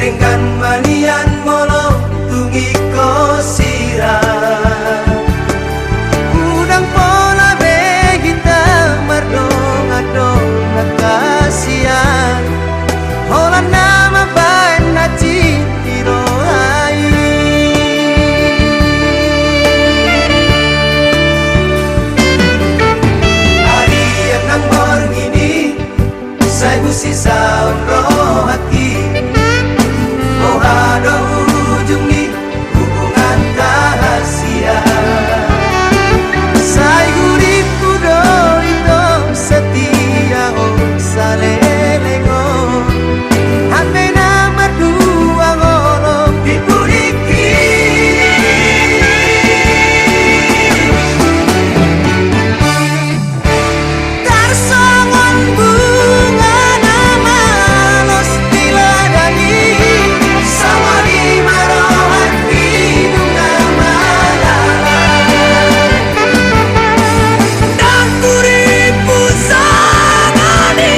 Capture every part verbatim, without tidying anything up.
Denggan ma nian molo tung ingkon sirang. Unang pola be hita mardongan-dongan hasian, holan na mambaen hansit di roha i. Arian nang borngin i, sai busisaon rohangki. Boha do ujung ni hubunganta hasian? Sai hurippu do i tong setia, o saleleng on. Hape na mardua holong di pudingki. Tarsongon bunga na malos di ladang i, songon i ma rohangki nunga malala. Ndang hurippu songon i.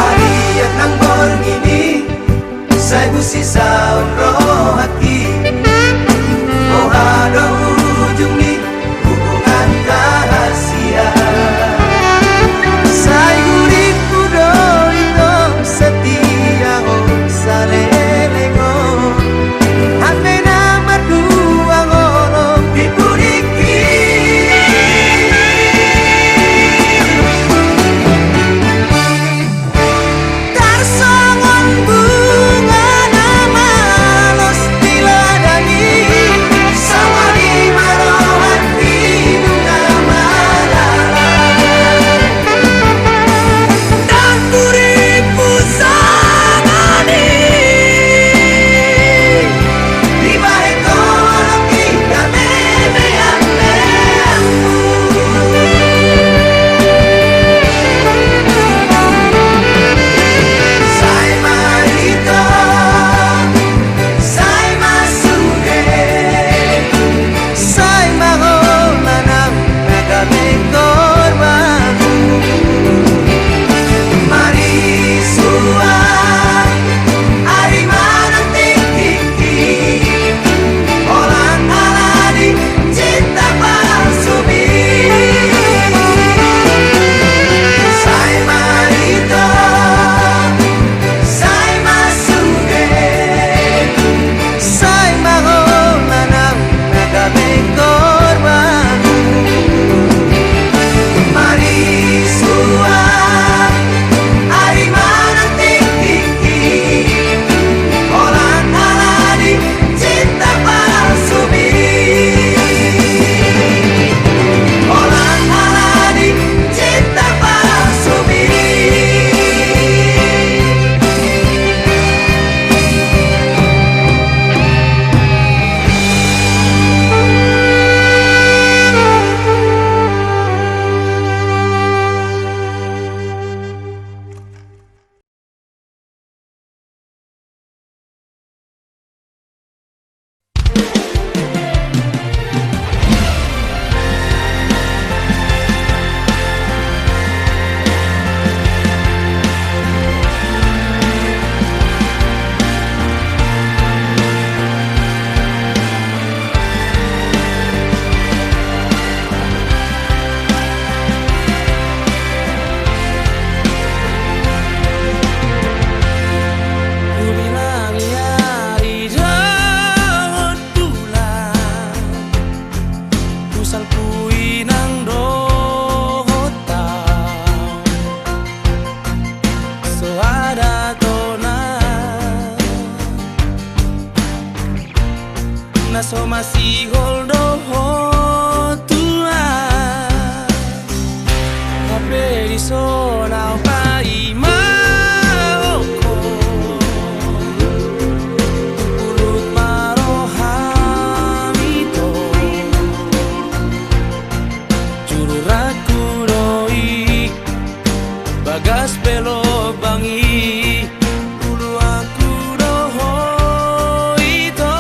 Arian nang borngin i, sai busisaon rohangki. Boha do ujung ni hubunganta hasian? Sai hurippu do i tong setia, o saleleng on. Hape na mardua holong di pudingki. Tarsongon bunga na So masihol do ho tu ahu. Hape dison ahu paima ho. Pulut ma roham ito. Jururanku do i. Bagas pe lobang i. Uluanku do ho ito.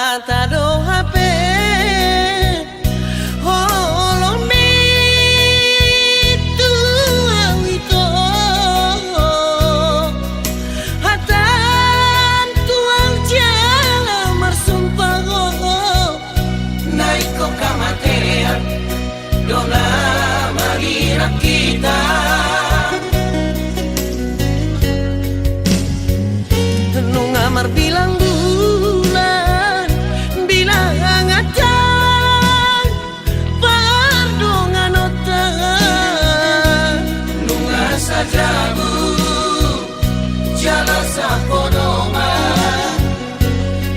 Hata do hape holong ni Tuhan i, ito. Hata Tuhan jala marsumpah, na ingkon hamatean do na mangirat hita. Nunga marbilang bulan, bilang angka pardonganonta. Nunga sajabu jala sapodoman,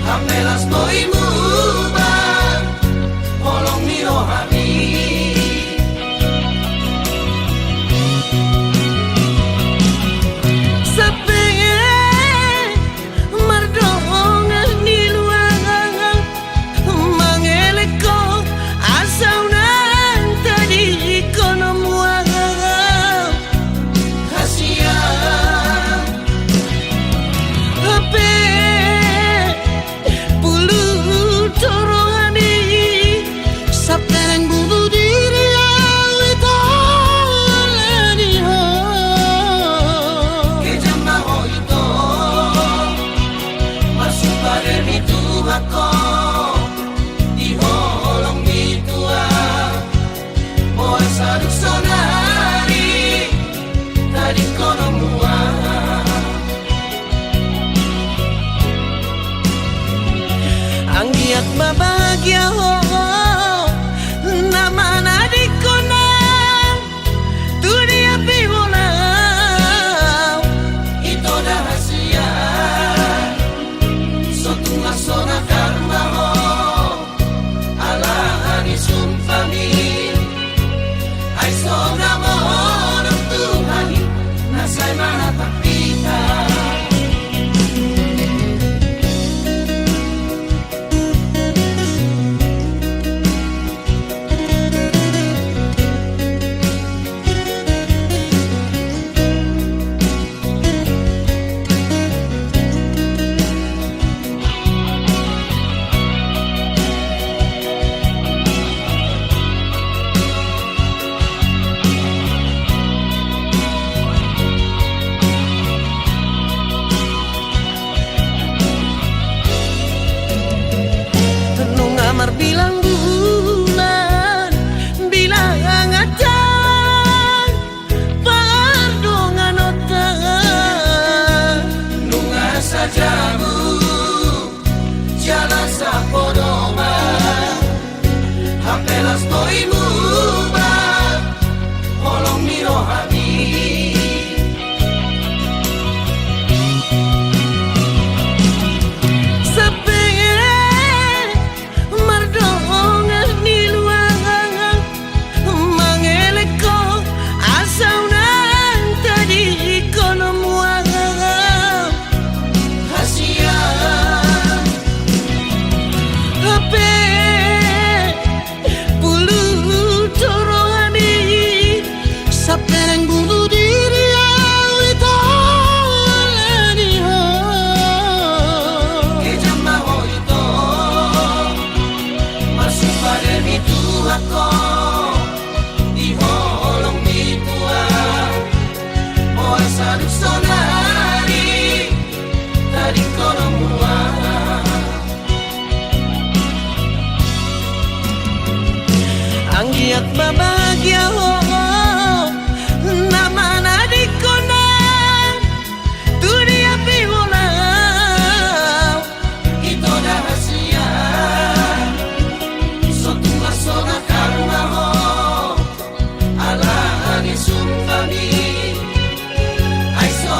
hape las boi muba holong ni rohami. Sampe mardongan ni luang, mangelek ho asa unang tadingkon hamu au. Hasian, hape pulu torong hami, sampe reng bubu diri au, ito, ala ni ho. Kejam ma ho, ito, marsumpah demi Tuhan ho, di holong ni Tuhan. Boasa dung sonari tadingkon hamu au. Anggiat ma bahagia ho, na manadingkon au tu dia pe holan. Ito da hasian, so tung las hona karna ho. Alani sumpahmi, ai songon na modom Tuhan i, na sai manatap hita. Nunga marbilang bulan, bilang angka pardonganonta. Nunga sajabu jala sapodoman, hape las boi muba holong ni rohami. Sampe mardongan ni luang, mangelek ho asa unang tadingkon hamu au. Hasian, hape pulu torong hami, sampe reng bubu diri au, ito, ala ni ho. Kejam ma ho, ito, marsumpah demi Tuhan ho, di holong ni Tuhan. Boasa dung sonari tadingkon hamu au. Anggiat ma bahagia ho, na manadingkon au tu dia pe holan. Ito da hasian, so tung las hona karna ho. Alani sumpahmi, ai so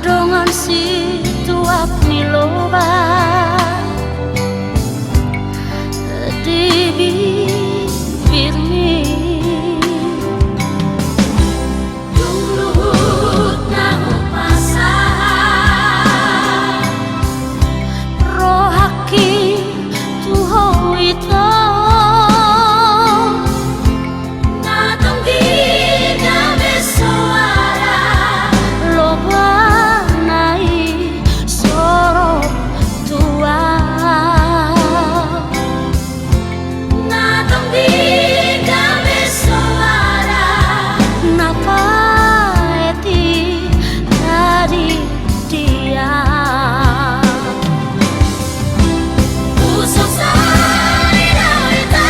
Dongan situap ni loba di bibirmi. Dung luhut na hupasahat rohangki tu ho ito. Na tonggi gabe soara lobana i sorop tua. Na tonggi gabe soara na paeti tadi dia. Husok sari do ita.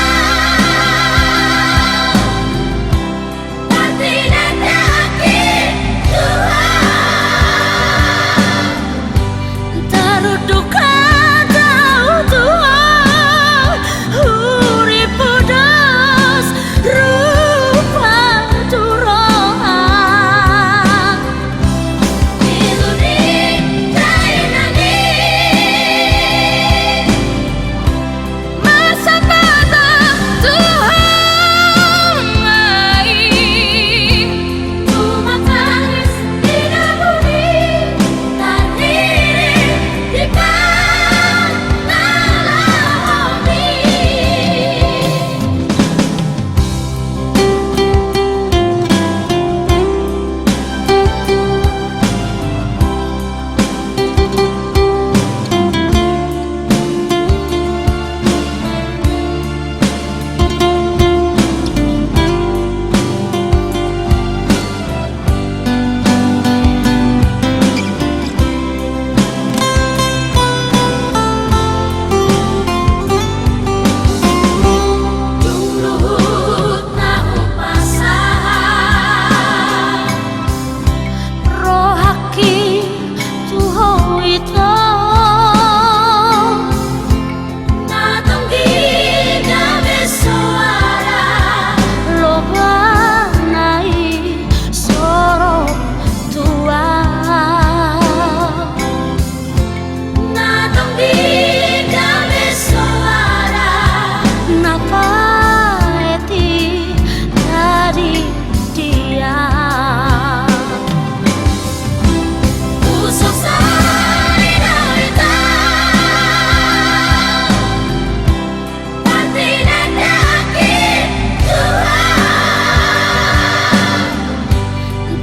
Tartinanti Tuhan. Tarunduk hata Tuhan. Huri podas rupa tu roha. Iluni dainani. Marsapata Tuhan ai. Tumatangis di dabuni. Tarhiri di panalahomi. Dung luhut na hupasahat rohangki tu ho ito. Na tonggi gabe soara lobana i sorop tua. Na tonggi gabe soara na paeti tadi dia. Husok sari do ita. Tartinanti Tuhan.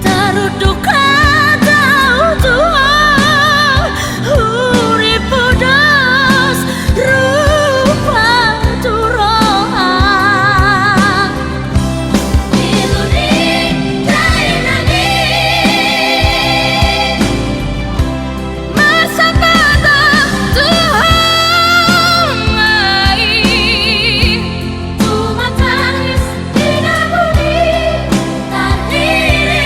Tarunduk hata Tuhan. Huri podas rupa tu roha. Iluni dainani. Marsapata Tuhan ai. Tumatangis di dabuni. Tarhiri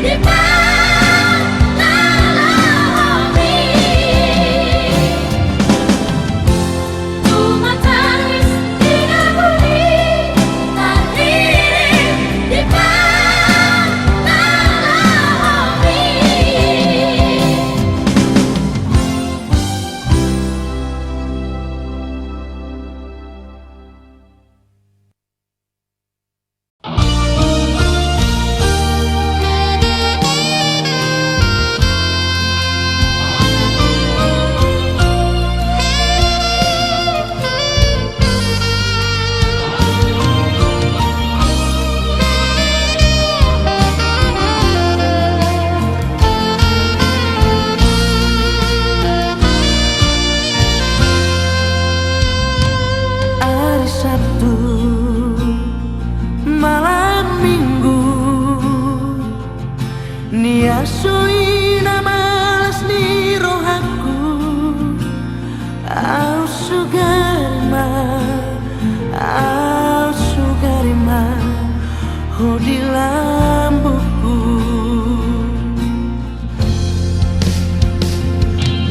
di panalahomi. Ari Sabtu malam Minggu, ni aso i na malas ni rohangku. Au sugari ma, au sugari ma ho di lambungku.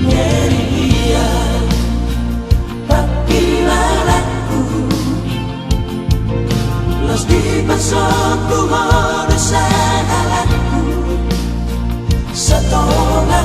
Ngeri ia pangkilalanku, los dipasokku ho dosa halakku. Satonga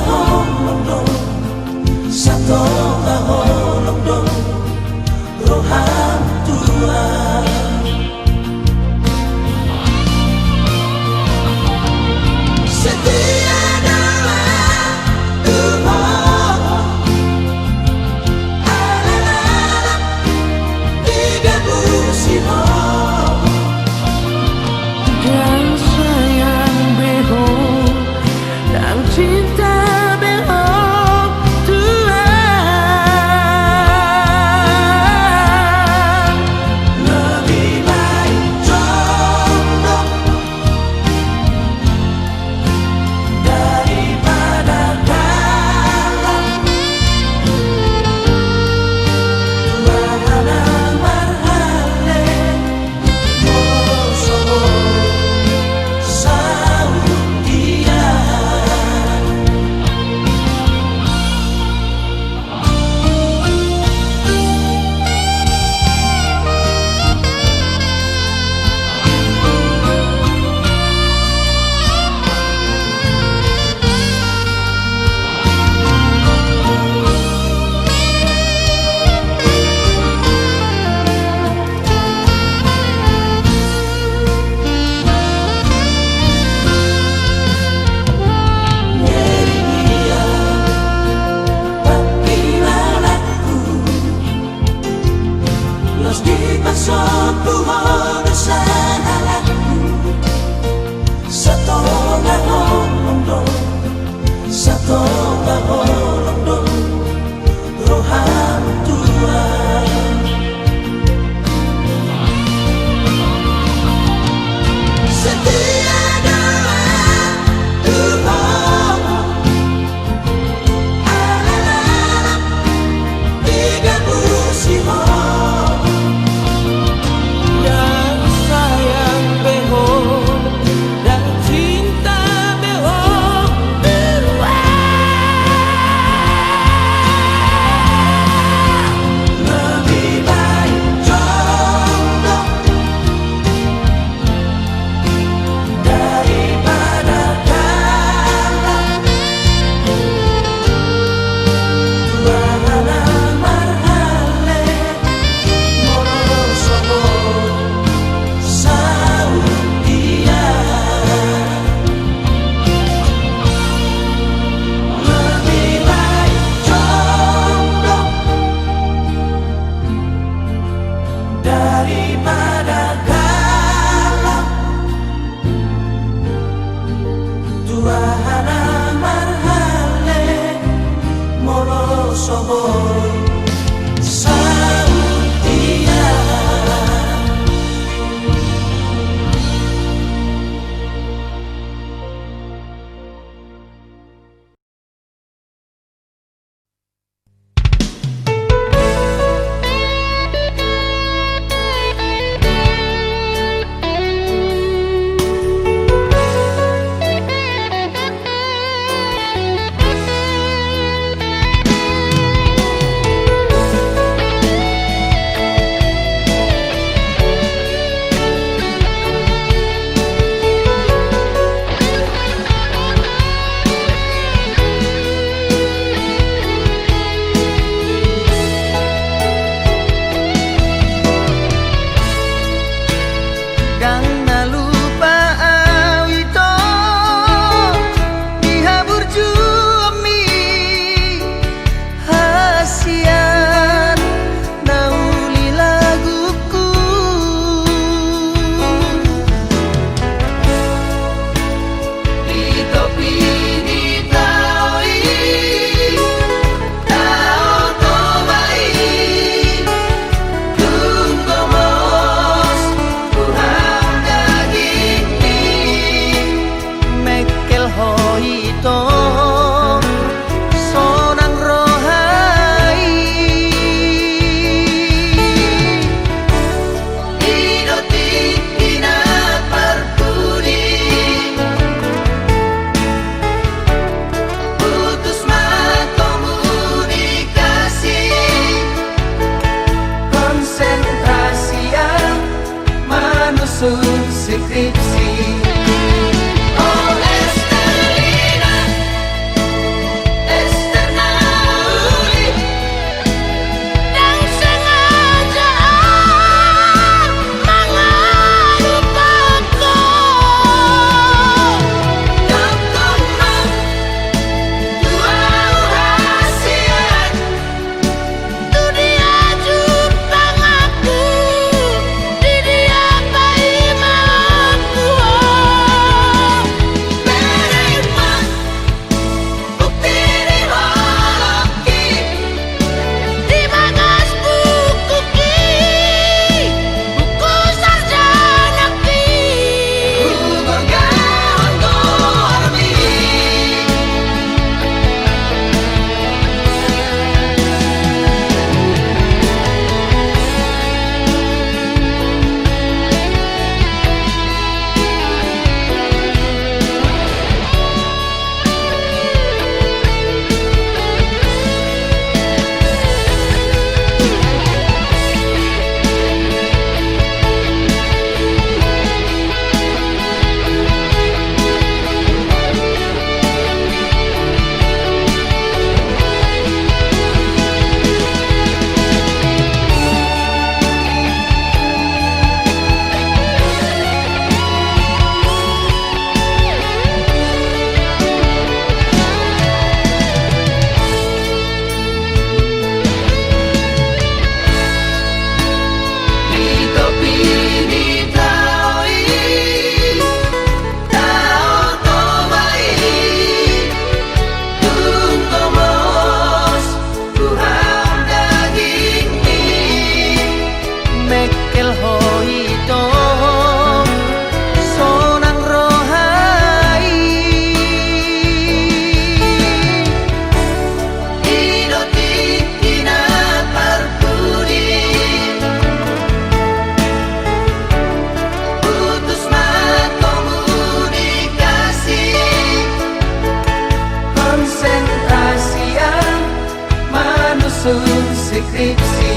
Skripsi.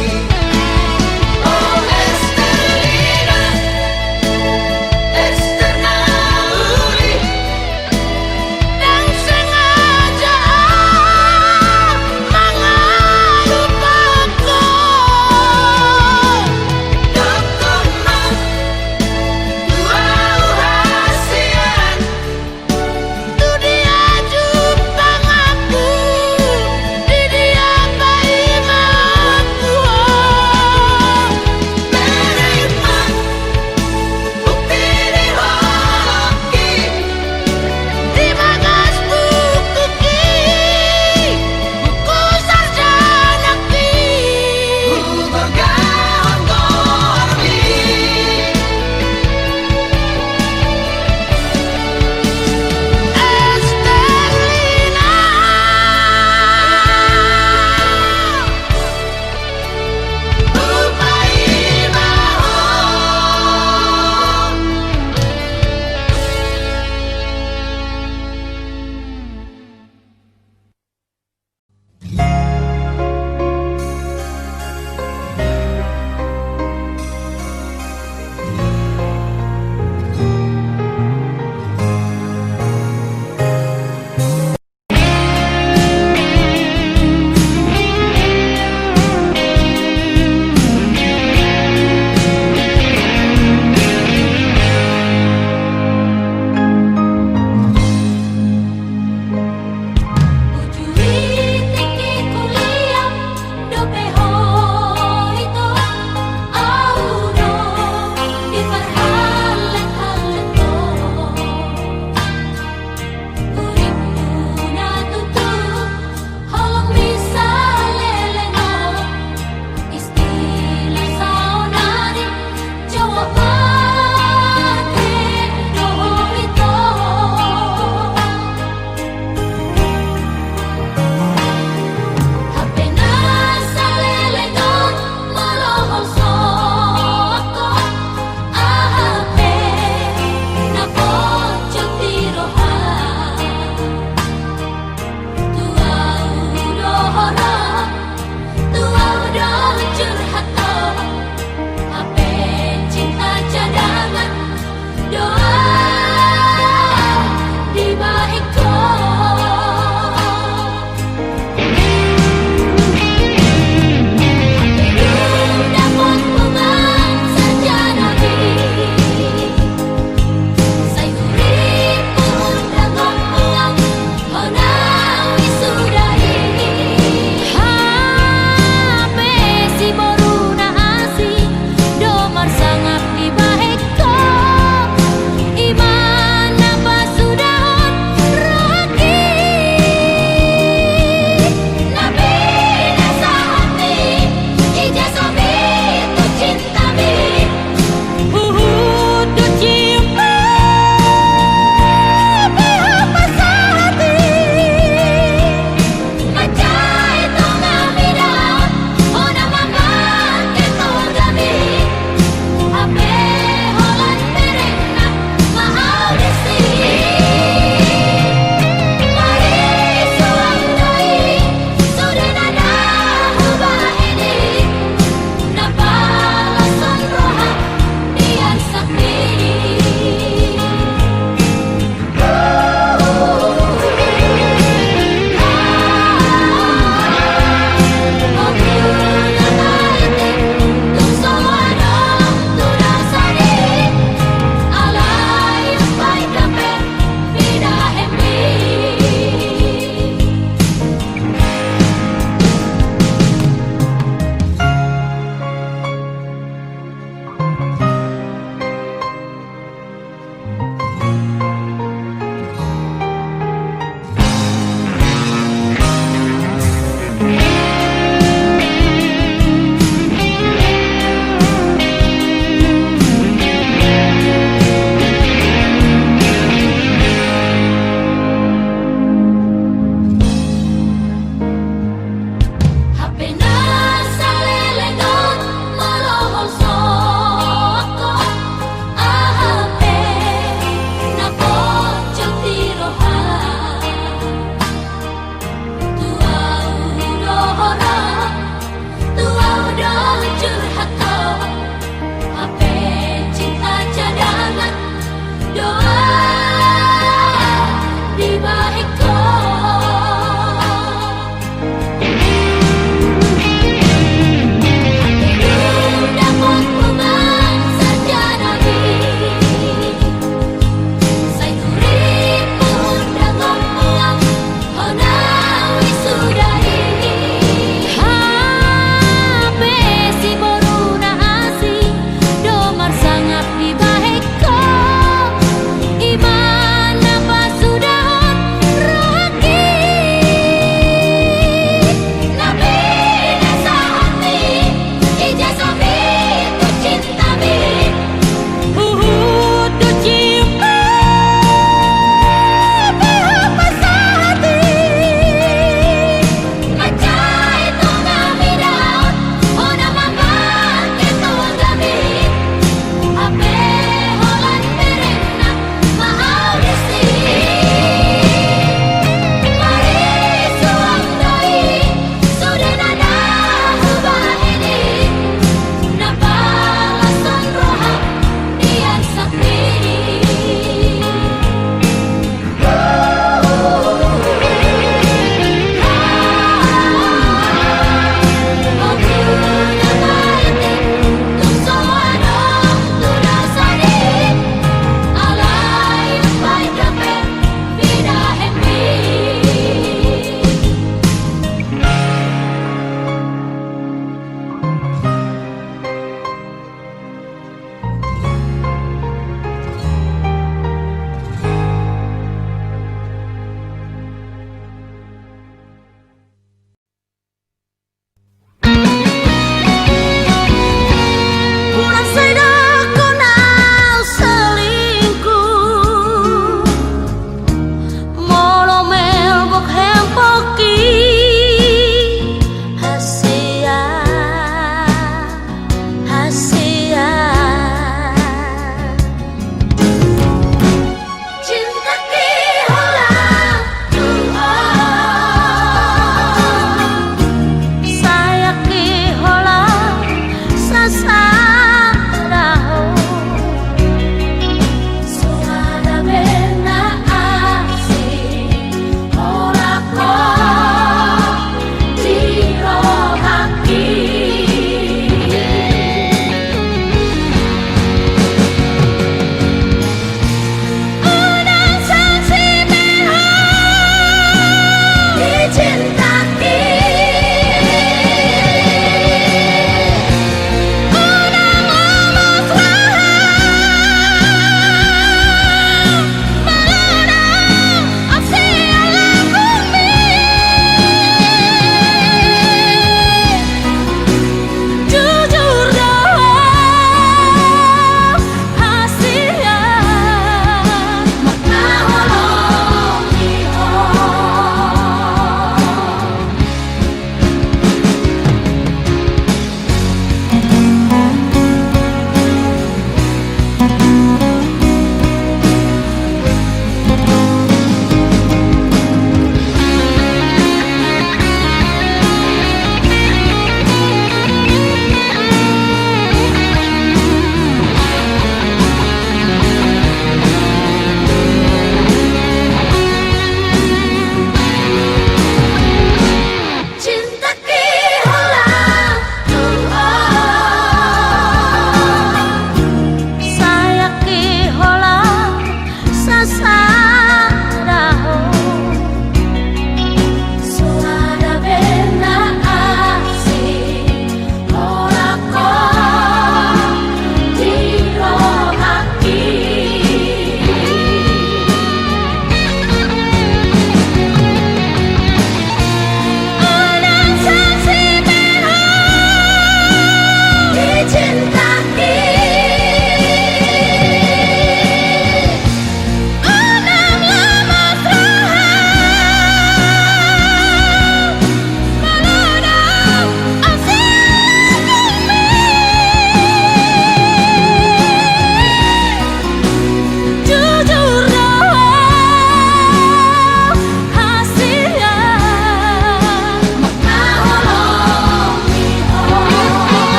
Oh, Esterlina, Ester na uli. Dang sengaja au mangalup ho. Dokon ma tu au hasian. Tu dia jumpang ahu, di dia paima ahu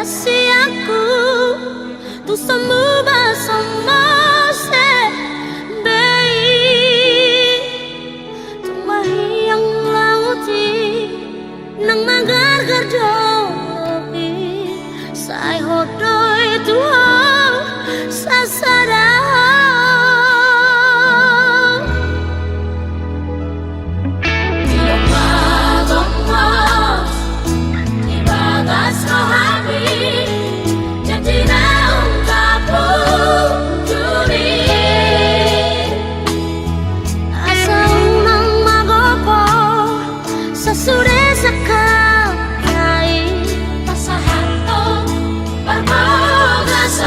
Siangku, tu sombu ba sombu se be i, tu mahiang laut i, nang magargar do i, sai hot do i tu ho sasada. Di bagas rohami, jadi naung kapung duri. Asa unang magopo, sasude sangkap i. Pasahathon parbogason.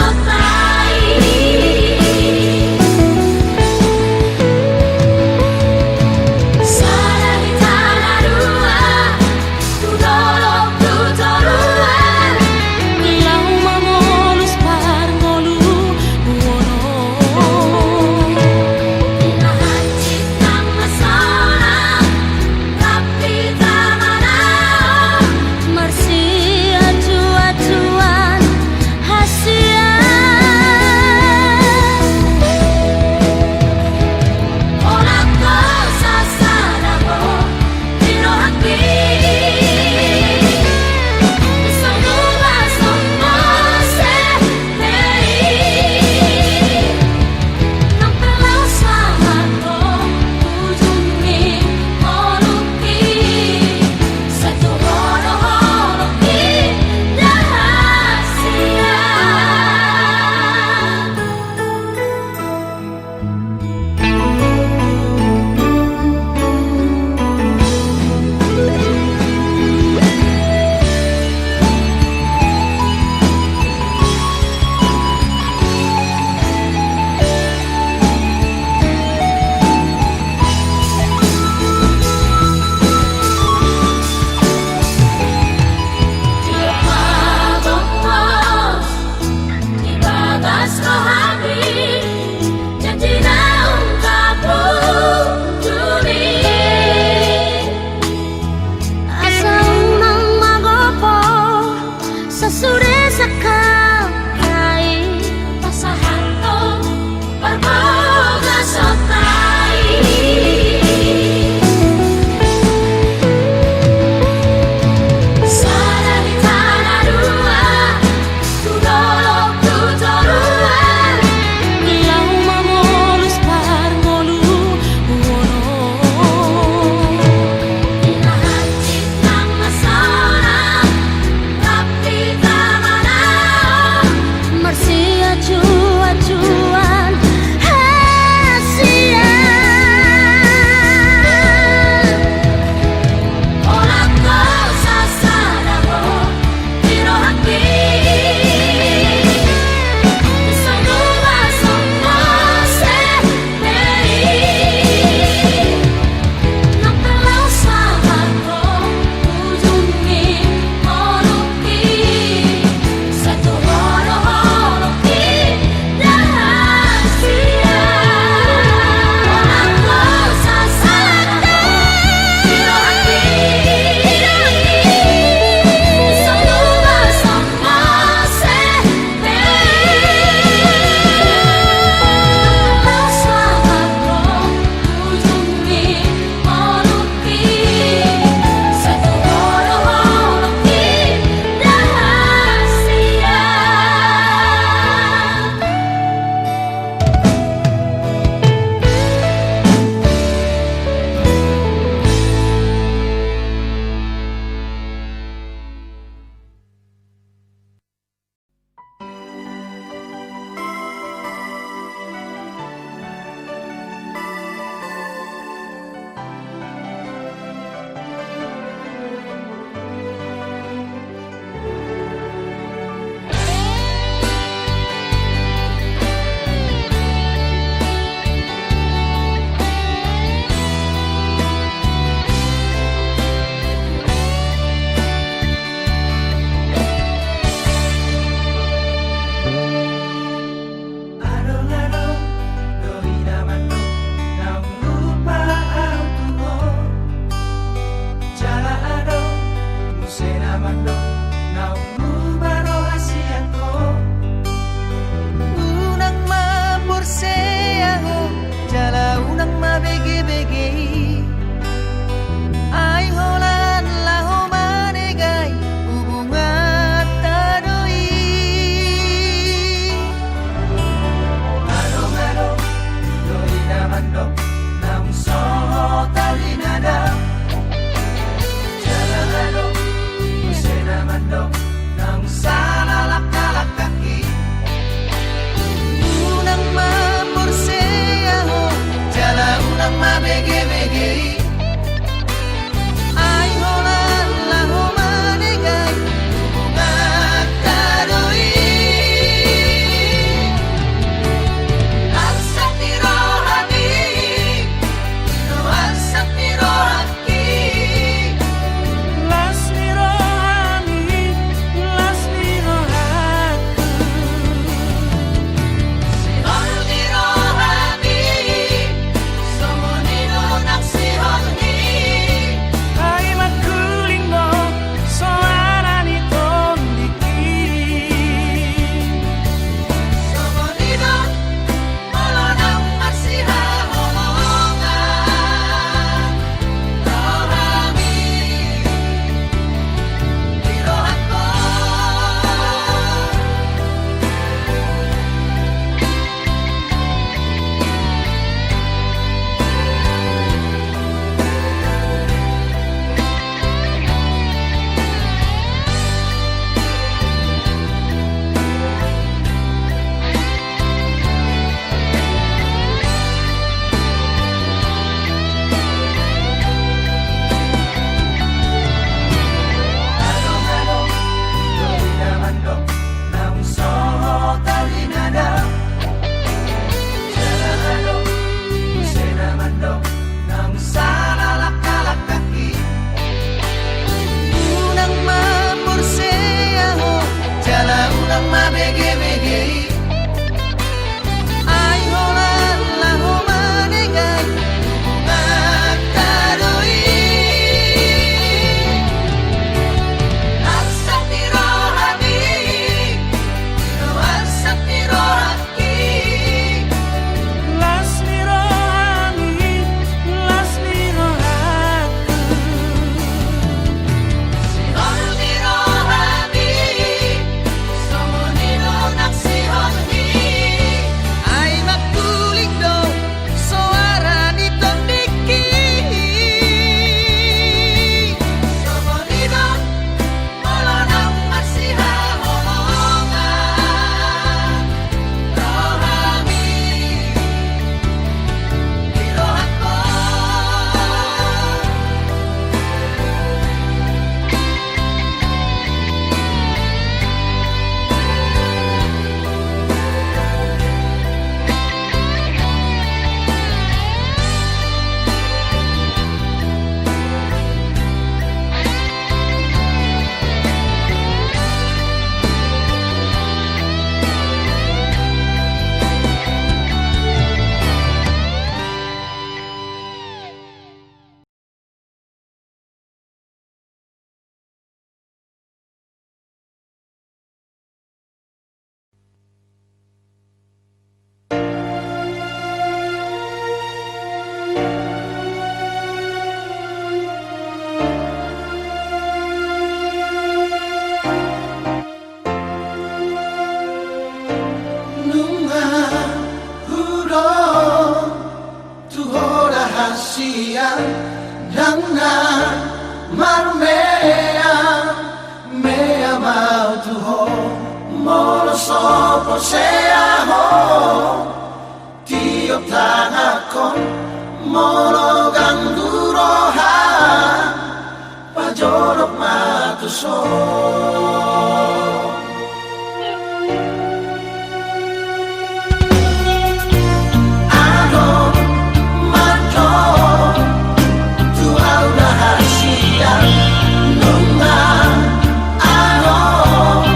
Dang na marmea mea ma au tu ho, molo so porsea ho, tiop tanganhon, molo ganggu roham, pajorok ma tuson. Adong mandok tu au na hasian, nunga adong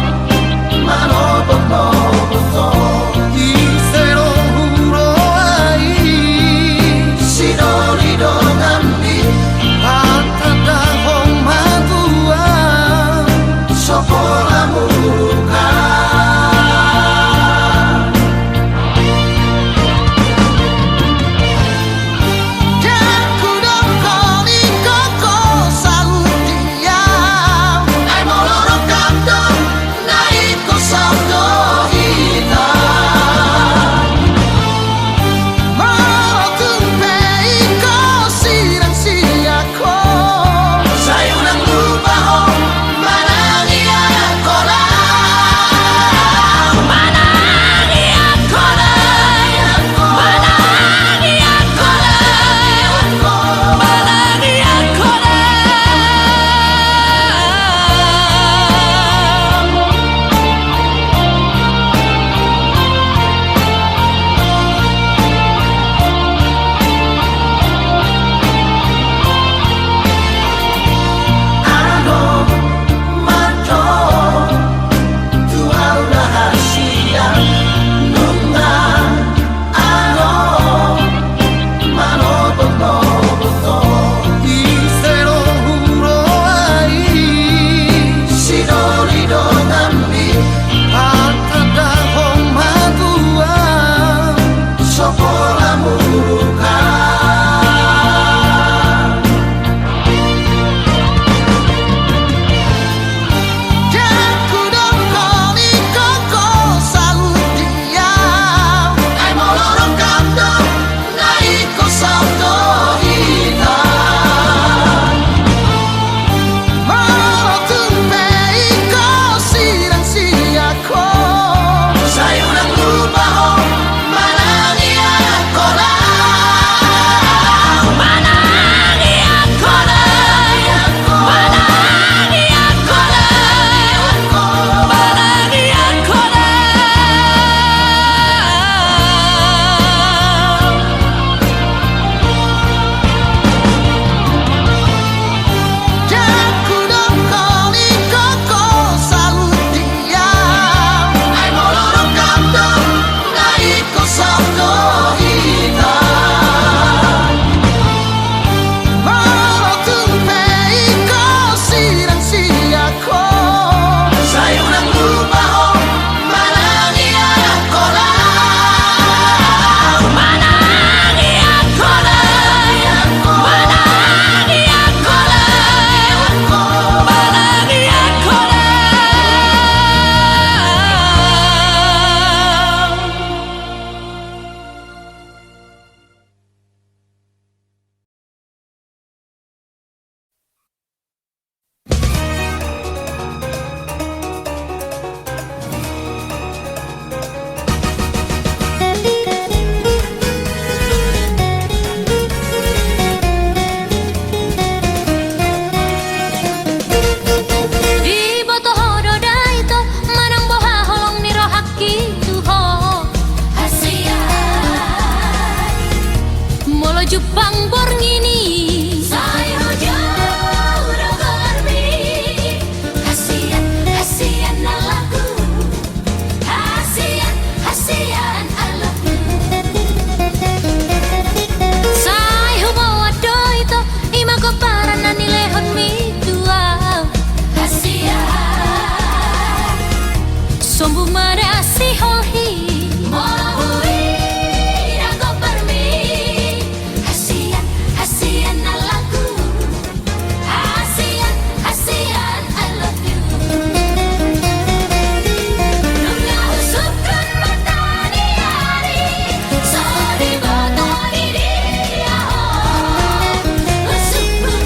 manobotnobot ho. Ise do huroha i, sidoli donganmi, hatandahon ma tu au, so pola muruk. Ndang hudok hon ingkon ho saut di au. Ai molo rongkap do na ingkon saut do hita. Molo tung pe ingkon sirang sian ho, sai unang lupa ho manang iangkon au. Manang iangkon au. Manang iangkon au. Manang iangkon au. Adong mandok tu au na hasian, nunga adong manobotnobot ho. Ise do huroha i, sidoli donganmi, hatandahon ma tu au, so pola muruk. Ndang hudok hon ingkon ho saut di au. Ai molo rongkap do na ingkon saut do hita. Molo tung pe ingkon sirang sian ho, sai unang lupa ho manang iangkon au. Manang iangkon au. Manang iangkon au. Manang iangkon au. Ndang hudok hon ingkon ho saut di au. Ai molo rongkap do na ingkon saut do hita. Molo tung pe ingkon sirang sian ho, sai unang lupa ho manang iangkon au. Manang iangkon au. Manang iangkon au. Manang iangkon au. Diboto ho do da ito manang boha holong ni rohangki tu ho. Hasian. Molo jumpang borngin i, sai hujur do goarmi. Hasian, hasian na lagu. Hasian, hasian, I love you. Sai huboan do ito, i ma gomparan na nilehonmi tu au. Hasian. Sombu ma da sihohi. Molo huida gomparmi. Hasian, hasian na lagu. Hasian, hasian, I love you. Nunga husungkun mata ni ari, so diboto ni dia ho. Husungkun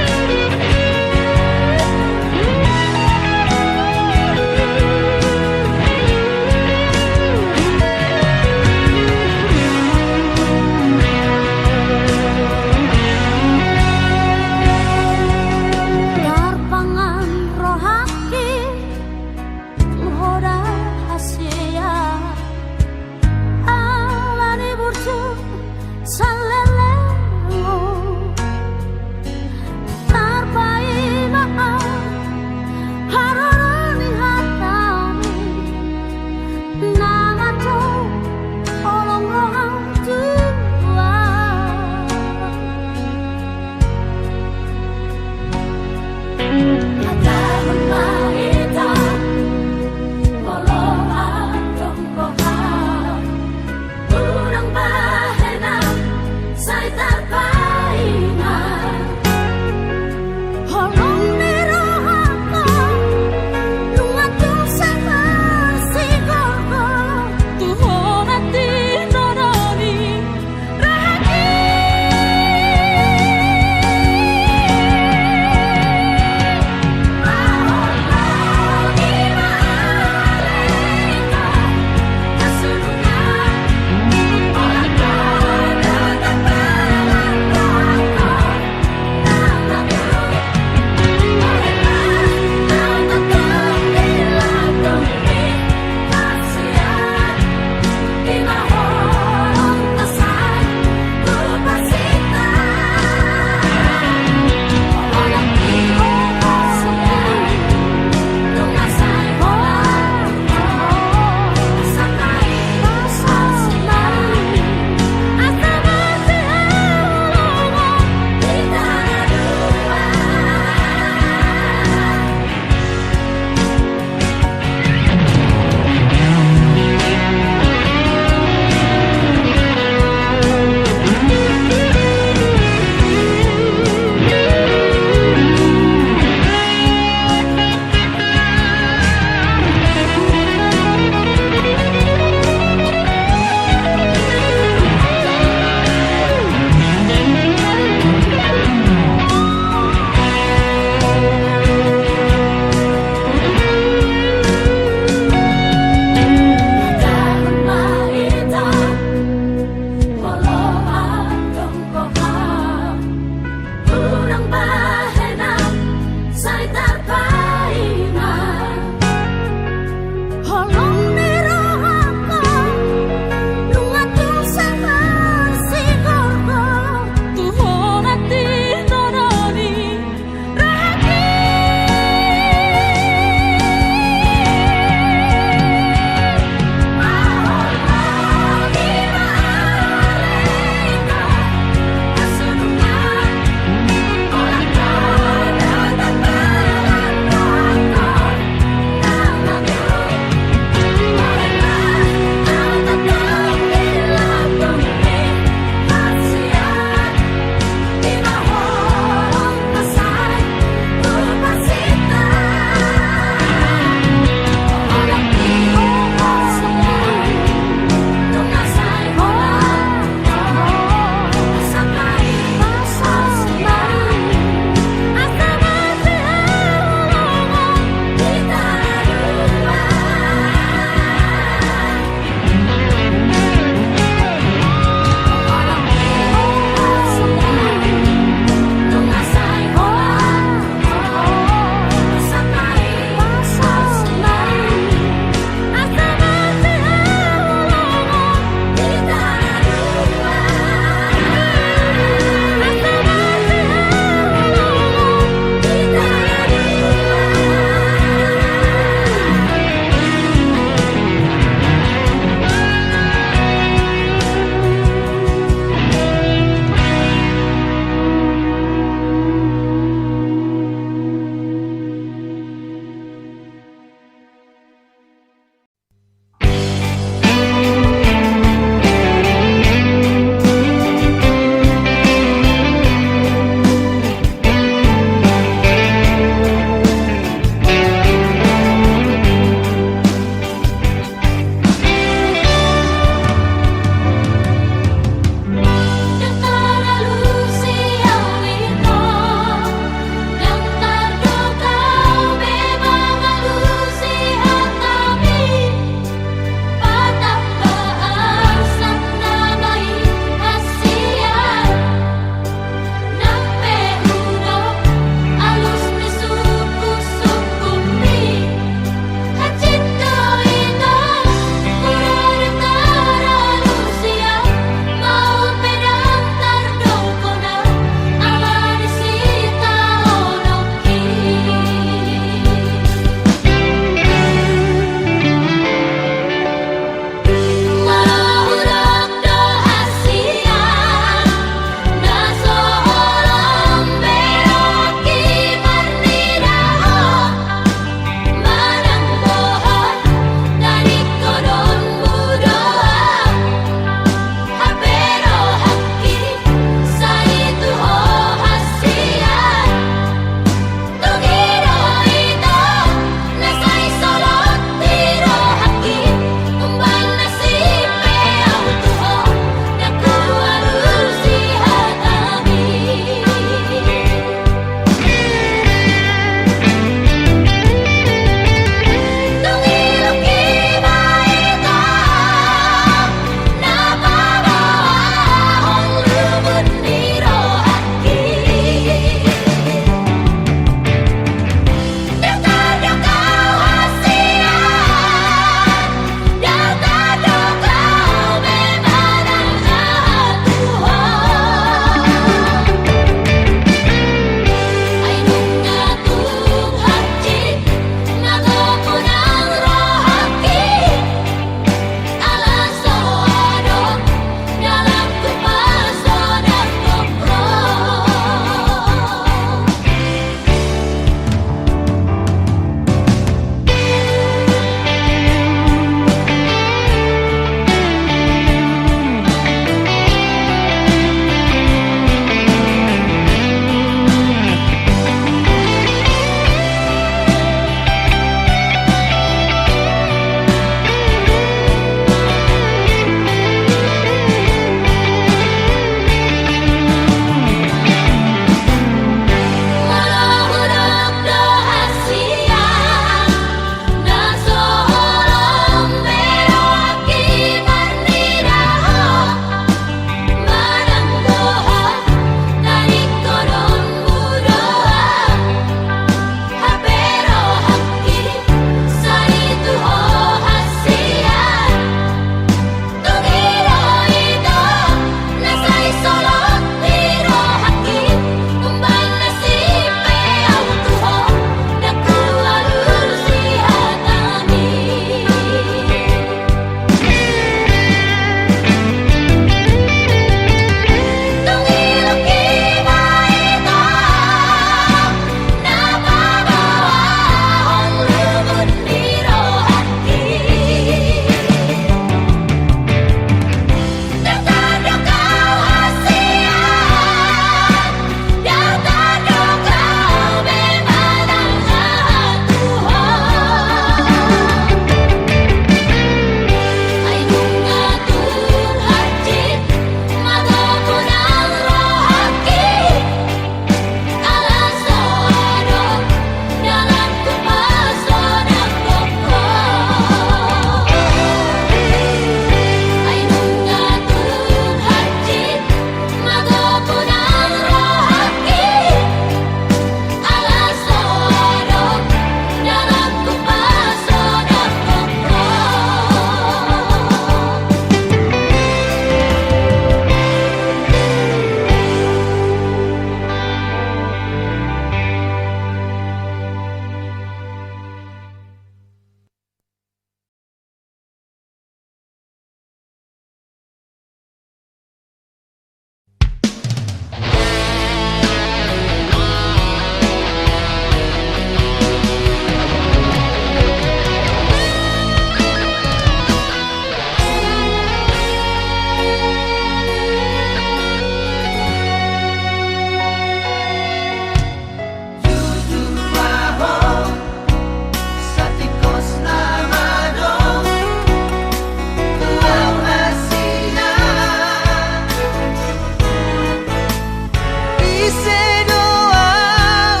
Ise do au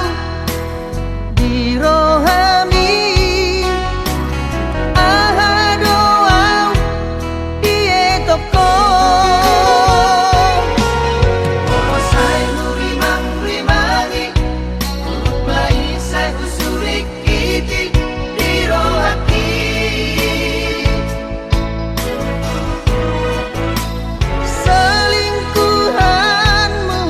di rohami? Aha do au dietongko? Molo sai hurimangrimangi, molo sai husurikiti di rohangki selingkuhanmu,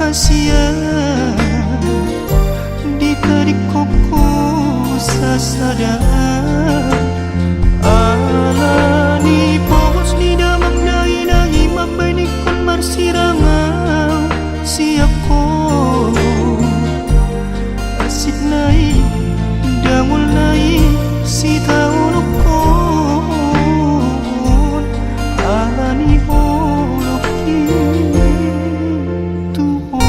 Sian di tadingkon ho sasada, alani pogos ni damang dainang i mambaen ingkon marsirang ahu sian ho. Hansit nai, dangol nai sitaonokhon, alani holong i tu ho.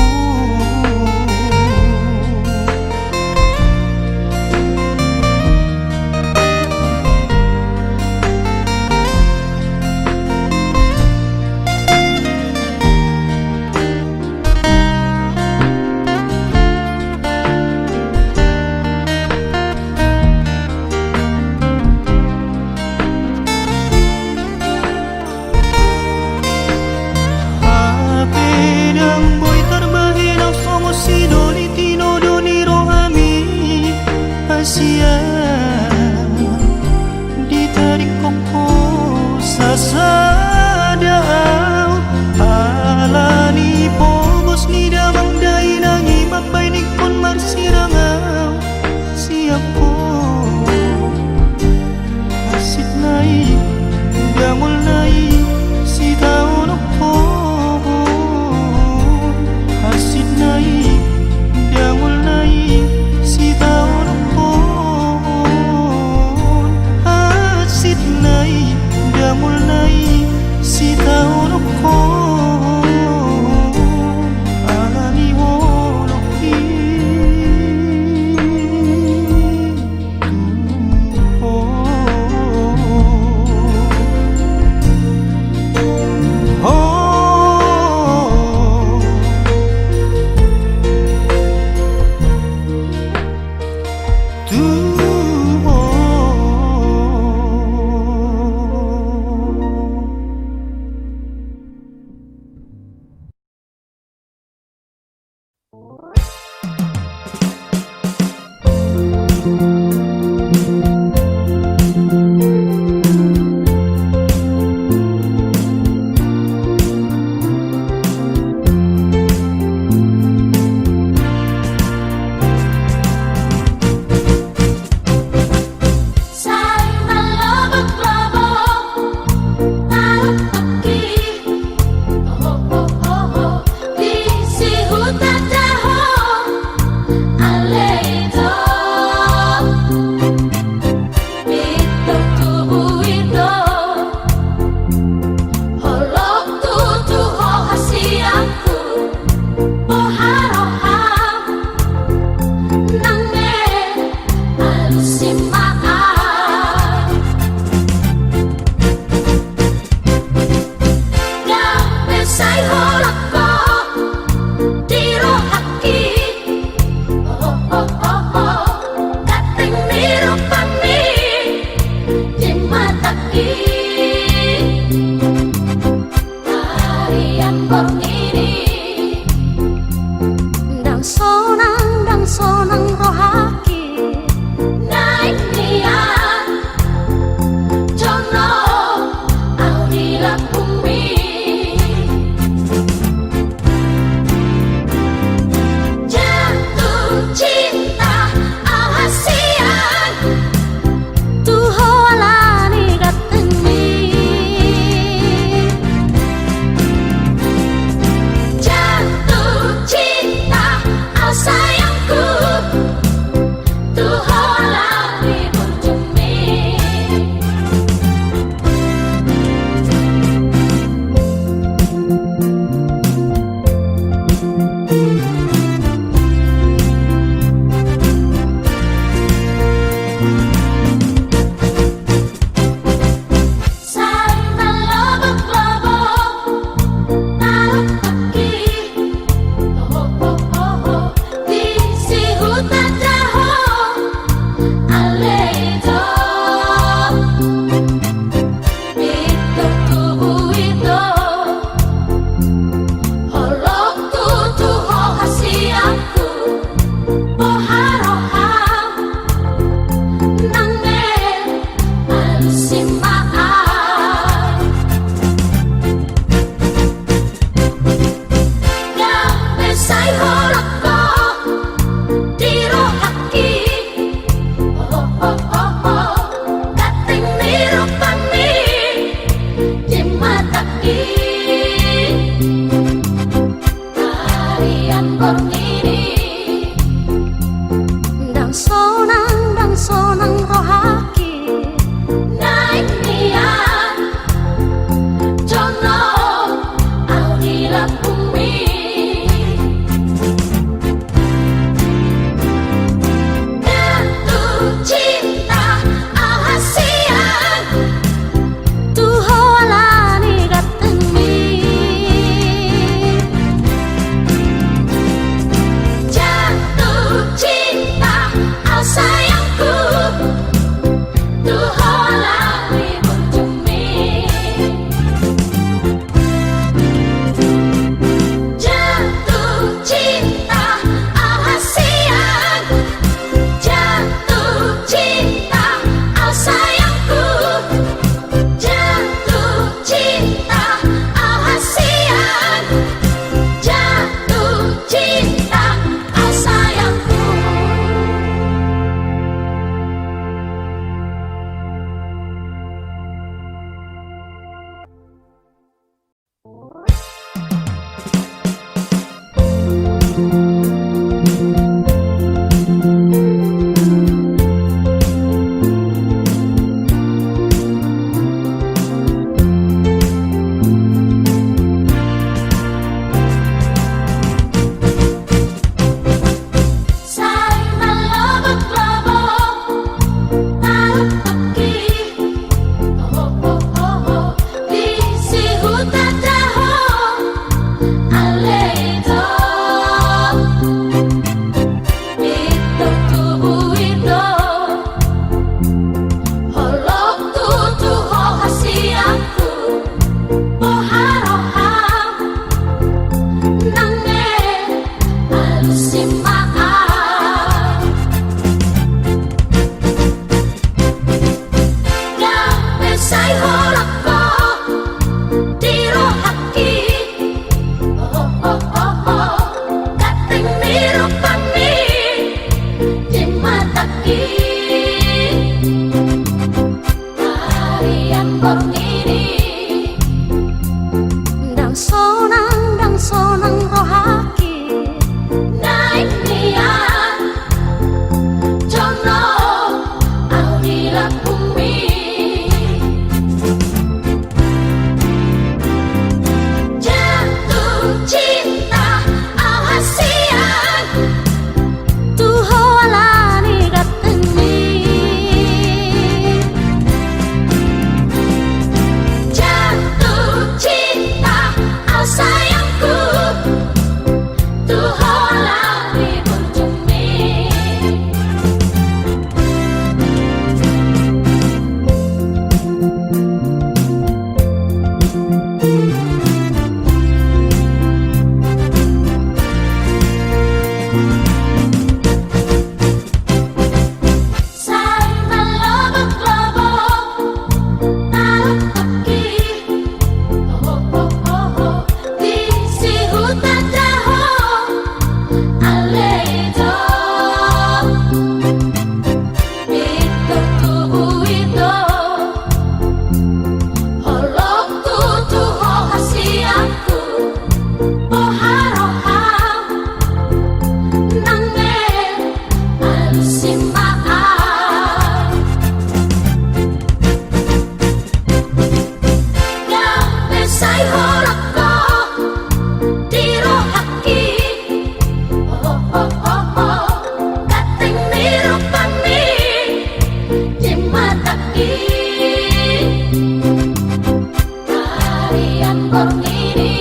Hape ndang boi tarbahen ahu songon sidoli tinodo ni rohami, hasian di tadingkon ho sasada ahu, alani pogos ni damang dainang i mambaen ingkon marsirang ahu sian ho. Hansit nai, dangol nai sitaonokhon, hansit nai, dangol nai sitaonokhon, hansit nai, dangol nai sitaonokhon, alani holong i tu ho. Ho. Tu ho. Sai malobok-lobok ahu, oke. Oho, oho, oho. Disi huta taho. Ian borngini. Ndang sonang, ndang sonang rohangki. Naeng nian jonok au di lambungmi. Jatuh cinta au hasian tu ho ala ni gantengmi. Jatuh cinta au sayangku tu ho ala ni burjumu. Jatuh cinta au hasian. Jatuh cinta au sayangku. Jatuh cinta au hasian. Jatuh cinta au sayangku. Sai malobok-lobok tarungkilki. Oho, oho, oho, di si huta Jaho, ale ito. Pintor tubu ito. Holong tutu ho hasianku. Boha roham nang e alusi ma au. Gabe sai holan ho di rohangki. Oho, oho, oho. Ganteng ni rupami di matangki. Harian borngini. Ndang sonang, ndang sonang rohangki. Naeng nian jonok au di lambungmi. Jatuh cinta au hasian. Tu ho ala ni gantengmi. Jatuh cinta au sayangku. Tu ho ala ni burjumu. Sai malobok-lobok tarungkilki. Oho, oho, oho, di si huta Jaho, ale ito. Pintor tubu ito. Holong tutu ho hasianku. Boha roham nang e alusi ma au. Gabe sai holan ho di rohangki. Oho, oho, oho. Ganteng ni rupami di matangki. Harian borngini.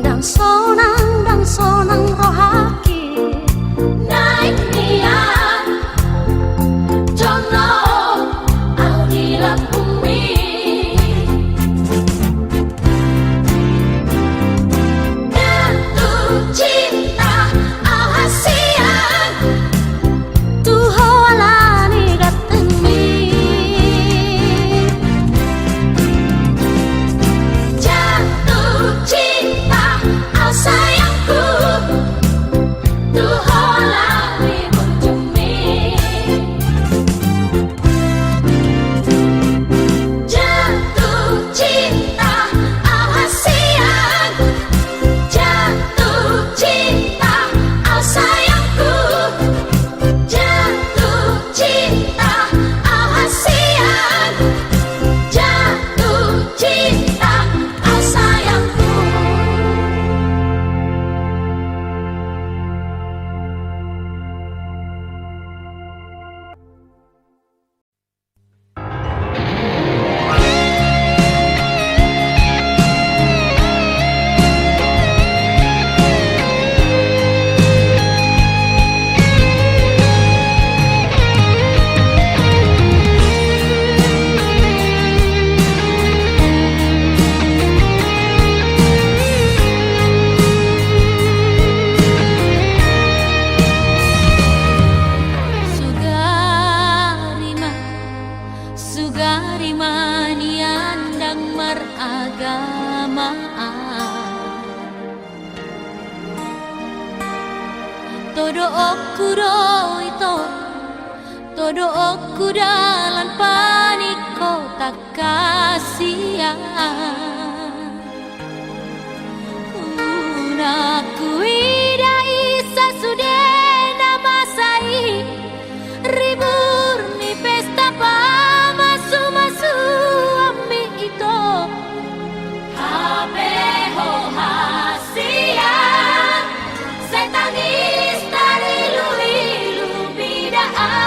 Ndang sonang, ndang sonang rohangki. Naeng nian jonok au di lambungmi. Jatuh cinta au hasian. Tu ho ala ni gantengmi. Jatuh cinta au sayangku. Tu ho ala ni burjumu. Jatuh cinta au hasian. Todohonku do ito, todohonku dalan panik kota kasian. Unang huida isa sude na masa i, ribur ni pesta pamasumasuon mi ito. Hape ho hasian, sai tangis tariluilu bidaan.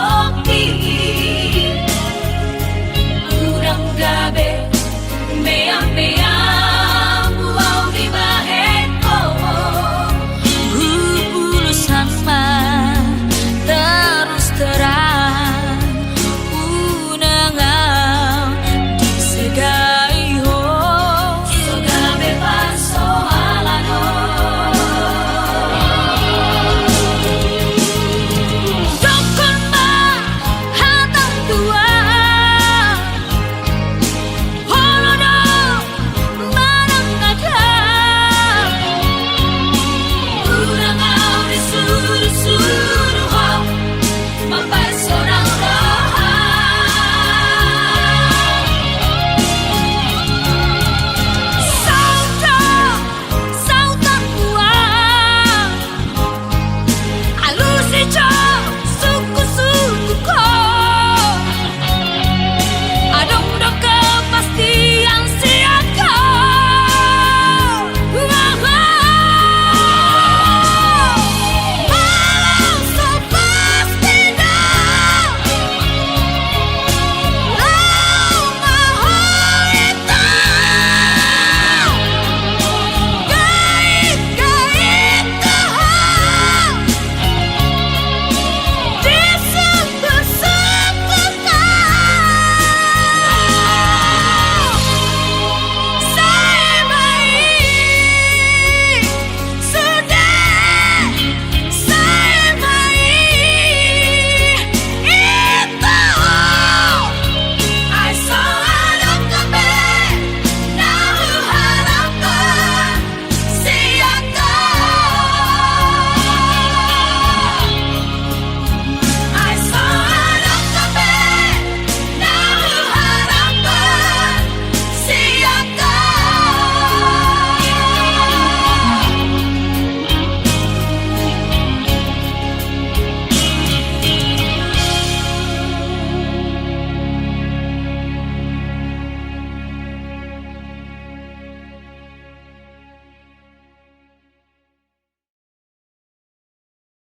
Oke, unang gabe meam-meam, au dibahen ho. Hupulos ma terus terang, unang au disegai ho. So gabe parsoalan on. Dokkon ma hata ni Tuhan, olo do manang ndada. Unang au disuruh-suruh ho mamparsoal